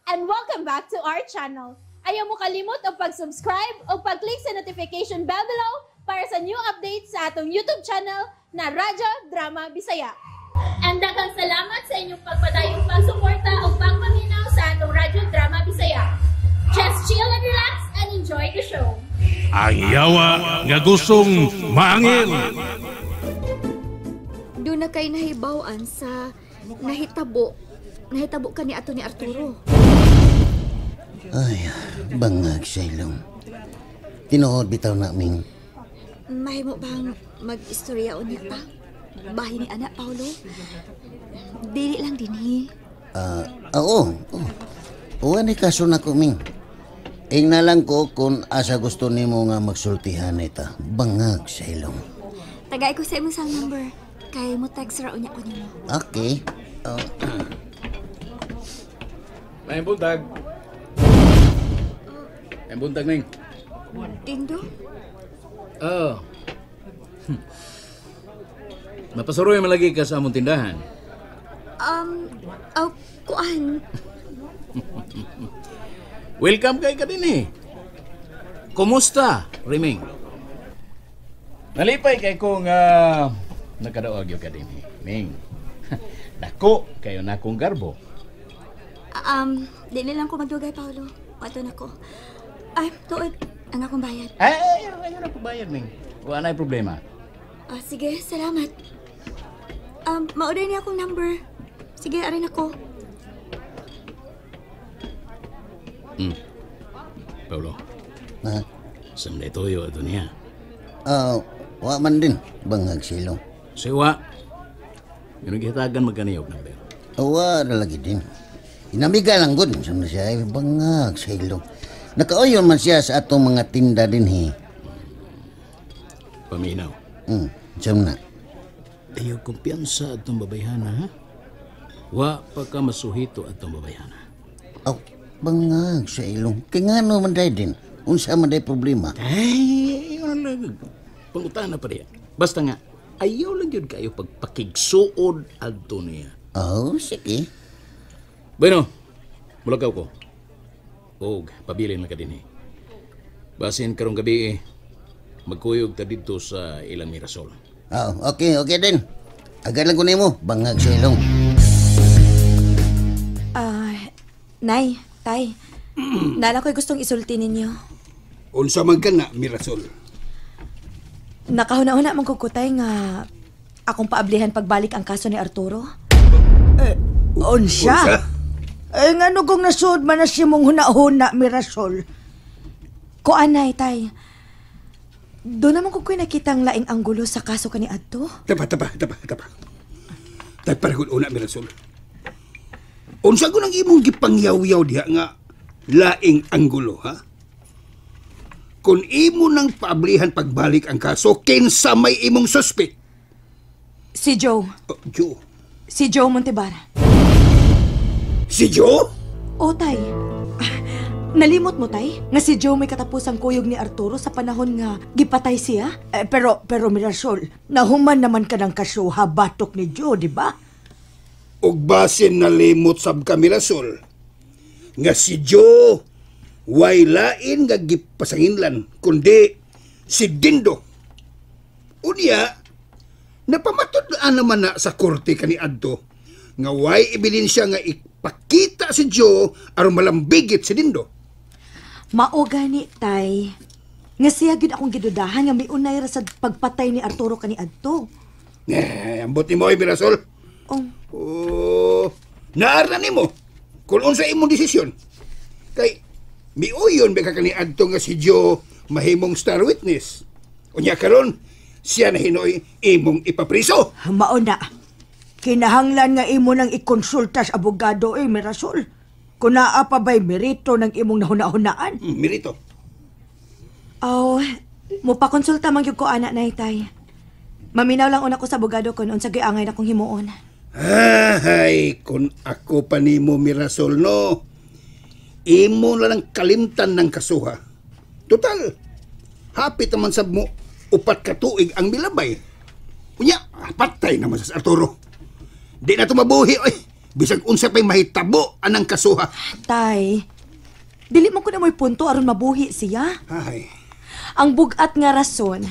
And welcome back to our channel. Ayaw mo kalimot og pag-subscribe o pag-click sa notification bell below para sa new updates sa atong YouTube channel na Radyo Drama Bisaya. And daghang salamat sa inyong pagpadayong pagsuporta o pagpaminaw sa atong Radyo Drama Bisaya. Just chill and relax and enjoy the show. Ang yawa nga gustong maangil. Doon na kay nahibaw-an sa nahitabo. Nahitabo ka ni ato ni Arturo. Ay, bangag sa ilong. Tinuod bitaw na, Ming. Mahimo bang mag-istorya unya pa? Bahin ni anak Paulo? Dili lang dinhi. Ah, oo. Oh. Uwa ni kaso na ko, Ming. Ingna lang ko kung asa gusto nimo nga magsultihan ita. Bangag sa ilong. Tagay ko sa imong cell number. Kay mo text ra unya ko nimo. Okay. Oh. May buntag. May buntag, Ning. Dindo? Oh. Mapasuroy man lagi ka sa among tindahan. Aw, kuan. Welcome kay ka din eh. Kumusta, Riming? Nalipay kay ko nga nakadaog ka din eh. Ming. Dako kayo na akong garbo. Dili lang ko magdugay, Paulo. Wato na ko. Ay, tuod, ang akong bayad. Ay, ayaw, ayaw na pabayad, Ming. Wala na problema. Ah, sige, salamat. Mauday niya akong number. Sige, arin ako. Paulo, Ha? samday toyo ato niya. Ah, wa man din. Bangag sa ilong. Siwa. Yung gihatagan magkaniyog number. Wa na lagi din. Inamiga lang gud sa na siya. Ay, bangag sa ilong. Nakauyon man siya sa atong mga tinda din he. Paminaw. Siyam na. Ayaw kumpiyansa atong babayhana, ha? Wa pa ka masuhito atong babayhana. Aw, bangag sa ilong. Kaya nga man day din. Unsa man day problema. Ay, ayaw na lang. Pangutana pa niya. Basta nga, ayaw lang yun kayo pagpakigsuod adto niya. Oh, sige. Bueno, mulakaw ko. Og, pabilin lang ka din eh. Basin karong gabi eh, magkuyog ta dito sa ilang Mirasol. Oh, okay, okay din. Agad lang ko nimo, bangag sa ilong. Ah, Nay, Tay. Nala ko'y gustong isulti ninyo. Unsa man ka na, Mirasol? Nakahuna-huna man ko kutay nga akong paablihan pagbalik ang kaso ni Arturo. Unsa? Eh, ngano kung nasuod man na si mong huna-huna, Mirasol? Kuan, Nay, Tay. Doon naman ko ko'y nakitang laing anggulo sa kaso kani adto. Tapa, tapa, tapa, tapa. Tagparagod una, Mirasol. Unsa ko nang imong gipangyaw-yaw diha nga laing anggulo, ha? Kung imo nang paablihan pagbalik ang kaso, kinsa may imong suspect? Si Joe. Oh, Joe. Si Joe Montebar. Si Joe? O, Tay. Nalimot mo, Tay, nga si Joe may katapusang kuyog ni Arturo sa panahon nga gipatay siya? Eh, pero Mirasol, nahuman naman ka ng kasuha batok ni Joe, di ba? Ug basin nalimot sab ka, Mirasol, nga si Joe way lain nga gipasanginlan kundi si Dindo. Unya, napamatud-an naman na sa korte kaniadto nga way ebidensya nga ipakita si Joe aron malambigit si Dindo. Mao gani, Tay, nga siya gyud akong gidudahan nga miunay ra sa pagpatay ni Arturo kaniadto. Eh, ambot nimo ay, Mirasol. Oh. Oh, naara nimo kung unsa imong desisyon. Kay miuyon ba ka kaniadto nga si Joe mahimong star witness. Unya karon siya na hinoy imong ipapriso. Mao na. Kinahanglan nga imo nang ikonsulta sa abogado eh, Mirasol. Kung naa pa ba'y merito ng imong nahuna-hunaan? Merito. Oh, mupakonsulta man gyud ko ana, Nay, Tay. Maminaw lang una ko sa abogado kon unsa gyud angay na kong himuon. Ay, kung ako pa nimo, Mirasol, no. Imo na lang kalimtan ng kasuha. Total, hapit naman sab mo 4 ka tuig ang milabay. Unya, patay naman sa Arturo. Di na tumabuhi, oy. Bisag unsa pa'y mahitabo anang kasuha. Tay, dili mo ko na mo'y punto aron mabuhi siya. Ay, Ang bugat nga rason,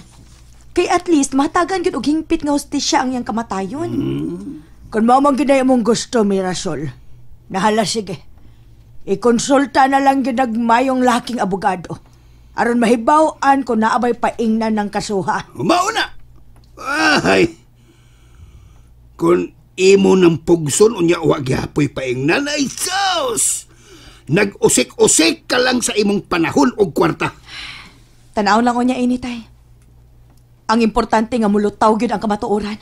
kay at least mahatagan gyud og hingpit nga hustisya ang iyang kamatayon. Kung mao man gyud mong gusto, Mirasol, nahala sige. Ikonsulta na lang gyud mayong laking abogado. Aron mahibaw-an kung naabay paingnan ng kasuha. Mao na. Ay. Kung imo ng pugson unya wa gyapoy paingnan ay sus. Nag-usik-usik ka lang sa imong panahon og kwarta. Tanaw lang unya ini, tay. Ang importante nga mulutaw gyud ang kamatuoran.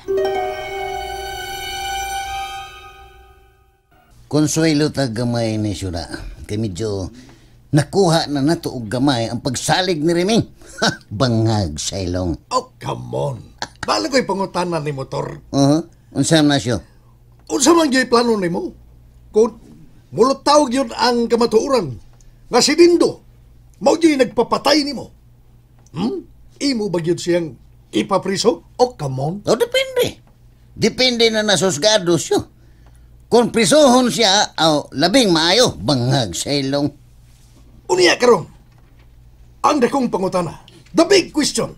Konsuelo ta gamay ni Syura. Kay medyo nakuha na nato og gamay ang pagsalig ni Reming. Ha, bangag sa ilong. Oh, come on. Bala ko'y pangutanan ni motor. Unsa man na siya? Unsa man gyud plano nimo? Kung mulutaw gyud ang kamatuoran nga si Dindo mao gyud nagpapatay nimo. Imo ba gyud siyang ipapriso? Oh, come on. Oh, depende. Depende na nasusgado siya. Kung prisuhon siya, aw, labing maayo, bangag sa ilong. Unya karon. Ang dakong pangutana. The big question.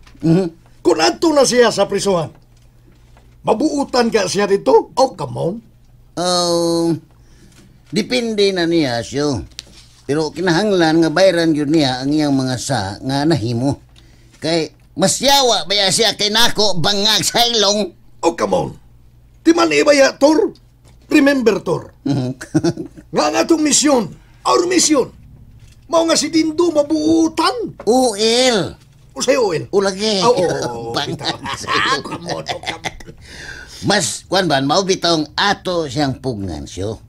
Kung adto na siya sa prisuhan, mabuutan ka siya dito? Oh, come on. Oh, depende na niya siya. Pero kinahanglan nga bayran yun niya ang iyang mga sa nga nahimo. Kay mas yawa baya siya kay nako bangag sa ilong. Oh, come on. Di man ibaya, Tor. Remember, Tor. Nga ang atong misyon, our mission, mao nga si Dindo mabuutan. UL. O sa'yo, UL? Ulagi. Oo, oo, Bangag sa Ah, ilong. come on, oh, come on. Mas, kwan ba, mao bitong ato siyang pugnan siyo.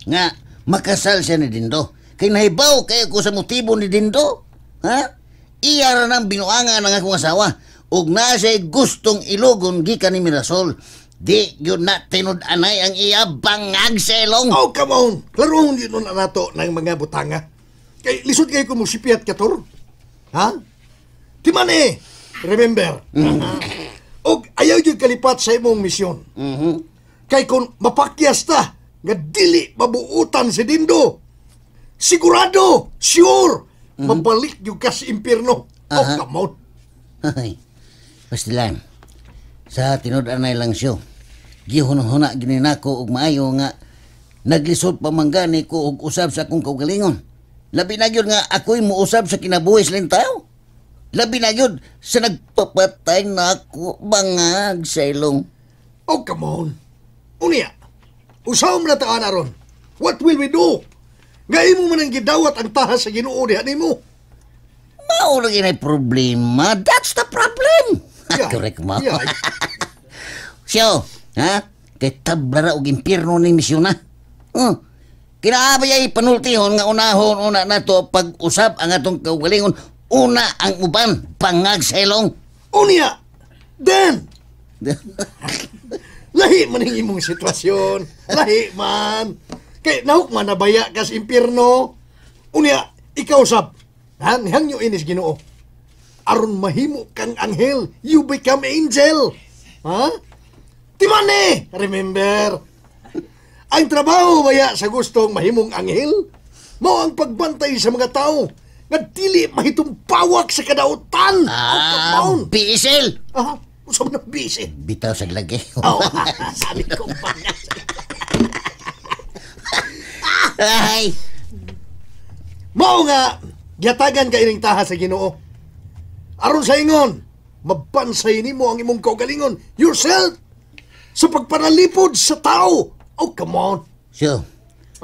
Nga, makasal siya ni Dindo. Kay nahibaw kayo ko sa motibo ni Dindo. Ha? Iya ra nang binuangan ang akong asawa. Ug na siya'y gustong ilugon gikan ni Mirasol. Di yun na tinud-anay ang iya bangag sa ilong. Oh, come on. Klarohon yun na nato ng mga butanga. Kay lisod kayo kung musipiat ka, Tor. Ha? Timan eh. Remember. Og ayaw yun kalipat sa imong misyon. Kay kung mapakyas ta, nga dili mabuutan si Dindo. Sigurado, sure, mabalik yung ka sa impyerno. Oh, come on. Ay, basta lang. Sa tinud-anay lang siyo. Gihunahuna gini nako og maayo nga naglisod pa man gani ko og usab sa akong kaugalingon. Labi na gyud nga ako'y muusab sa kinabuhi sa tao. Labi na gyud sa nagpapatay nako bangag sa ilong. Oh, come on. Unya, usaw man na taan aron. What will we do? Nga imo man ang gidawat ang tahas sa Ginoo diha nimo. Mao lagi na problema. That's the problem. Yeah. Correct mo. Yeah. Siyo, ha? Kay tabla ra og impyerno ning misyon na. Kinaabay ay panultihon nga unahon una nato pag-usab ang atong kaugalingon, una ang uban bangag sa ilong. Unya, then, lahi man ang imong sitwasyon. Lahi man. Kay nahuk man nabaya ka sa impyerno. Unya, ikaw sab. Ha, nihangyo inis Ginoo. Aron mahimo kang anghel, you become angel. Ha? Timane, remember. Ang trabaho baya sa gustong mahimong anghel, mao ang pagbantay sa mga tao nga dili mahitumpawak sa kadautan. Ah, bisil. Ah, usab na bisil. Bitaw sa lagi. Oh, sabi ko pa. Ay. Mao nga giatagan ka ining taha sa Ginoo. Aron sa ingon, mabansay nimo ang imong kaugalingon, yourself, sa pagpanalipod sa tao. Oh, come on. Siyo.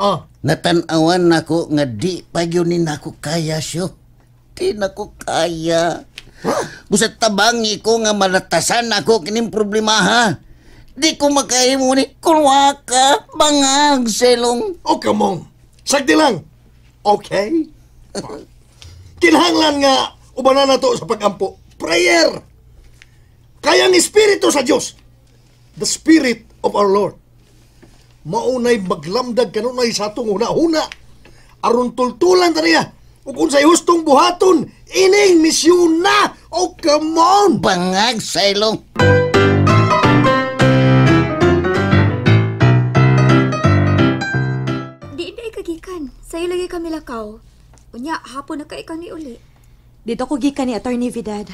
Ah. Natan-awan nako nga di pa yun ni nako kaya, siyo. Di nako kaya. Huh? Busa tabangi ko nga malatasan ako kining problema, ha? Di ko makahimo ni kunwaka, bangag, selong. Oh, come on. Sagdi lang. Okay. Kinahanglan nga ubanan na to sa pagampo. Prayer. Kaya ang espiritu sa Dios, the Spirit of our Lord, maunay maglamdag kanunay sa atong huna-huna. Aron tultulan ta niya. Ug unsay hustong buhaton, ining misyon na. Oh, come on. Bangag sa ilong. kay kami lakaw? Unya, hapon na kay ka ni uli. Dito ko gikan ni Attorney Vidad.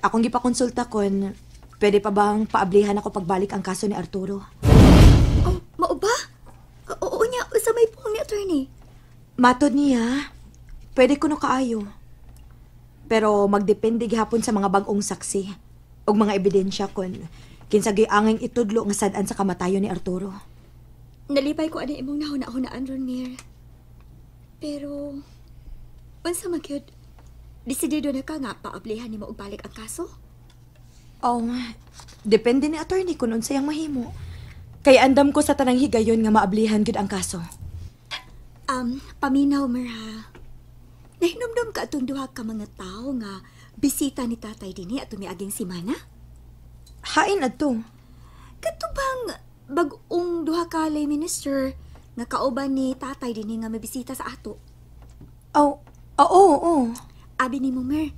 Akong gipakonsulta kon pwede pa bang paablihan ako pagbalik ang kaso ni Arturo. Oh, mao ba? Oo niya, sa may pong ni attorney. Matod niya, pwede kuno kaayo. Pero magdepende gihapon sa mga bag-ong saksi ug mga ebidensya kon kinsa gyud angay itudlo nga sad-an sa kamatayon ni Arturo. Nalipay ko ani imong nahuna-hunaan ron, Mir. Pero, unsa man gyud? Desidido na ka nga paablihan nimo og balik ang kaso? Oh, depende ni attorney kung unsayang mahimo. Kay andam ko sa tanang higayon nga maablihan gyud ang kaso. Paminaw, Mir, ha? Nahinumdum ka atong duha ka mga tao nga bisita ni tatay dinhi atong miaging simana? Hain adto. Kato bang bag-ong duha ka lay minister nga kauban ni tatay dinhi nga mabisita sa ato? Oh, oo, oo. Abi nimo, Mer,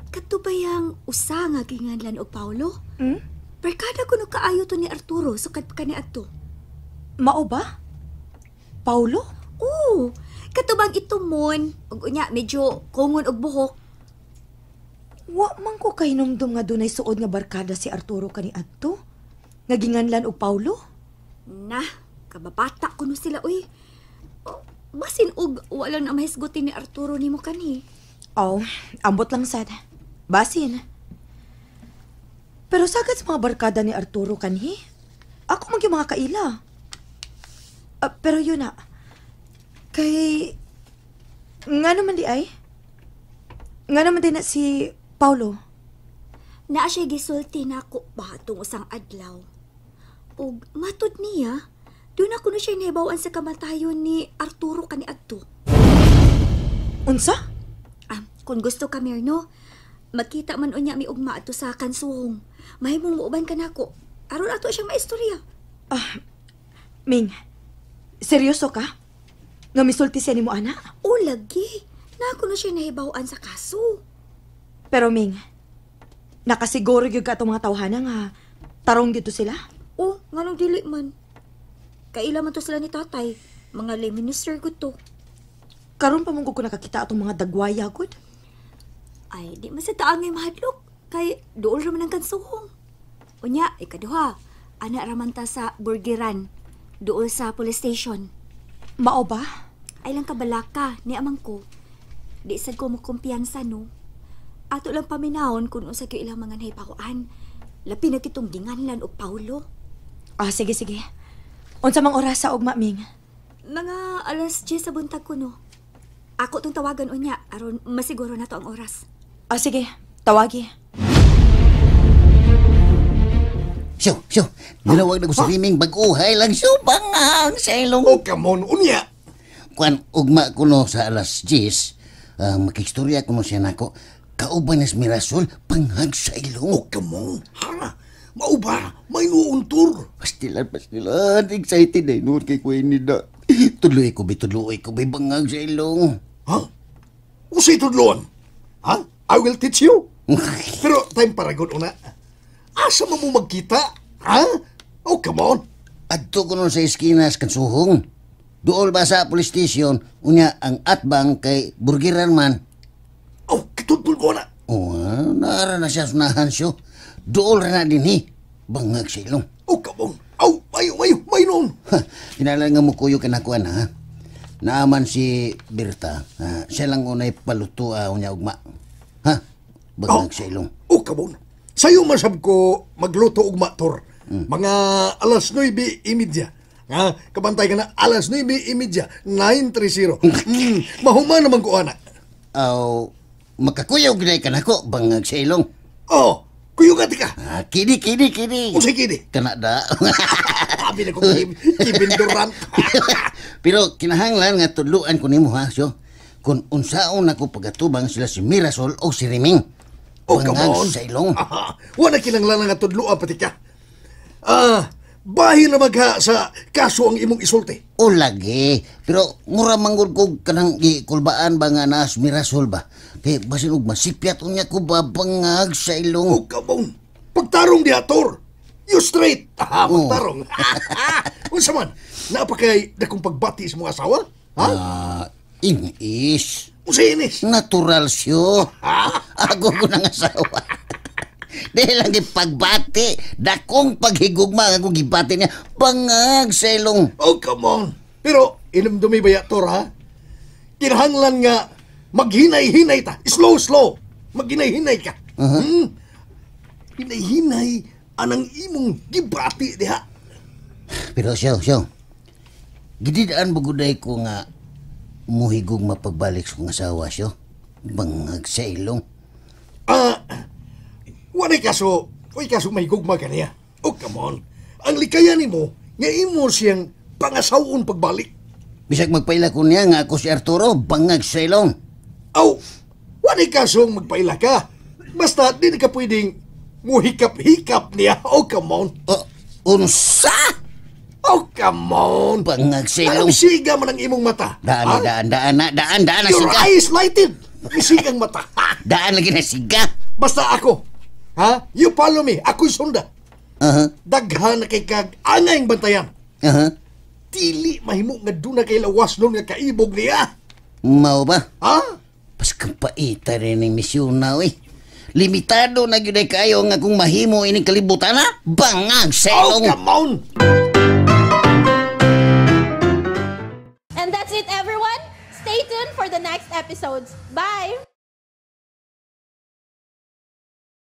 kato ba yang usa nga ginganlan og Paulo? Hmm? Barkada kuno kaayo to ni Arturo sukad pa kani adto. Mao ba? Paulo? Oo. Kato bang itumon ug unya medyo kongon og buhok? Wa man ko kahinumdum nga dunay suod nga barkada si Arturo kani adto. Nga ginganlan og Paulo? Na, kababata kuno sila uy. Oh, basin og wala na mahisgutin ni Arturo nimo kanhi. Oh, ambot lang sad. Basin. Pero sagad sa mga barkada ni Arturo kanhi, ako man gyud mga kaila. Pero yun na. Kay nga naman di ay? Nga naman di na si Paulo. Naa siya gisulti nako ba atong usang adlaw. Ug matud niya, doon ako na siya nahibaw-an sa kamatayon ni Arturo kaniadto. Unsa? Ah, kung gusto ka, Mirno, magkita man unya mi ugma ato sa kansuhong. Mahimong muuban ka nako. Aron ato siyang maistorya. Ah, Ming, seryoso ka? Nga misulti siya nimo ana? O lagi, na ako na siya nahibaw-an sa kaso. Pero Ming, nakasiguro gyud ka atong mga tawhana nga tarong dito sila? Oh, nganong dili man. Kaila man to sila ni tatay. Mga lay minister gud to. Karon pa man gud ko nakakita atong mga dagwaya gud. Ay, di man sa taangay mahadlok. Kay dool ra man ang kansuhong. Unya, ikaduha, ana ra man ta sa burgeran. Dool sa police station. Mao ba? Ay lang kabalaka ni amang ko. Di sad ko mokumpiyansa no. Ato lang paminahon kung unsa gyud ilang mga nahibaw-an. Labi na kitong ginganlan og Paulo. Ah, sige, sige. Unsa mang oras sa ugma, Ming? Mga 10:00 sa buntag ko no. Ako tong tawagan unya aron masiguro na to ang oras. Ah, sige. Tawagi. Siyo, siyo. Ginawag na ko sa riming bag-uhay lang siyo. Bangang sa ilong. Oh, come on, unya. Kuan, ugma ko no sa 10:00, makistorya ko no siya nako. Kauban na si Mirasol, panghag sa ilong. Oh, come on. Ha? Mao ba? May nuuntor. Pastilan, pastilan. Excited na noon kay Kuya Nida. Tuloy ko, bi, bangag sa ilong. Ha? Usay tudloan? Ha? I will teach you. Pero time paragon una. Asa man mo magkita? Ha? Oh, come on. Adto ko nun sa iskinas kansuhong. Dool ba sa police station, unya ang atbang kay burgeran man. Oh, kitudtol ko na. Oh, naara na siya sunahan siyo. Dool ra na din hi. Bangag sa ilong. Oh, come on. Aw, mayo, mayo, mayo noon. Ha, kinahanglan nga mukuyo ka na kuan, ha? Naaman si Berta, ha, siya lang unay paluto, unya ugma. Ha? Bangag sa ilong. Oh, come on. Sayo masab ko magluto ugma, Tor. Mga 9:30. Ha? Kabantay ka na 9:30, 9:30. Mahuma naman ko, ana. Aw, makakuyog na ka nako, bangag sa ilong. Oh, kuyog ka, tika. Ah, kini, kini, kini. Unsay kini? Kana da. Sabi na ko, Kevin Durant. Pero kinahanglan nga tudluan ko nimo ha, so. Kung unsaon nako pagatubang sila si Mirasol o si Riming. Oh, come Bangag on. sa ilong. Aha, wala kinahanglan nga tudluan pati ka. Ah, bahin na magha sa kaso ang imong isulti. O lagi, pero mura manggod ko kanang gikulbaan ba nga naas Mirasol ba? Kay basin og masipyat unya ko ba bangag sa ilong. Oh, come on. Pagtarong diha, Tor. You straight. Aha, Oh. pagtarong. Unsa man, naa pa kay dakong pagbati sa mga asawa? Ha? Ah, Inis. Unsa inis? Natural siyo. Ako ko nang asawa. Dahil lang ipagbati, dakong paghigugma ang akong gibati niya, bangag sa ilong. Oh, come on. Pero, inumdumi ba ya, Tor, ha? Kinahanglan nga, maghinay-hinay ta. Slow, slow. Maghinay-hinay ka. Hinay-hinay anang imong gibati diha. Pero siyo, siyo. Gididaan buguday ko nga muhigog mapagbalik sa kong asawa siyo. Bangag sa ilong. Ah, walay kaso, walay kaso may gugma ka niya. Oh, come on. Ang likayan nimo nga imo siyang pangasawon pagbalik. Bisag magpaila ko niya nga ako si Arturo, bangag sa ilong. Aw, walay kaso magpaila ka. Basta di na ka pwedeng muhikap-hikap niya. Oh, come on. Oh, unsa? Oh, come on. Bangag sa ilong. Anong siga man ang imong mata? Daan, Ha? daan, daan, na, daan, daan na Your siga. eyes lighted. Misigang mata. Ha? Daan lagi na siga. Basta ako. Ha? You follow me. Ako'y sunda. Daghan na kay kag angayng bantayan. Dili mahimo nga duna kay lawas nun nga kaibog niya. Mao ba? Ha? Paskang paita rin ng misyon na, uy. Limitado na gyud ay kayo nga kung mahimo ining kalibutan, ha? Bangag sa Oh, ilong. come on!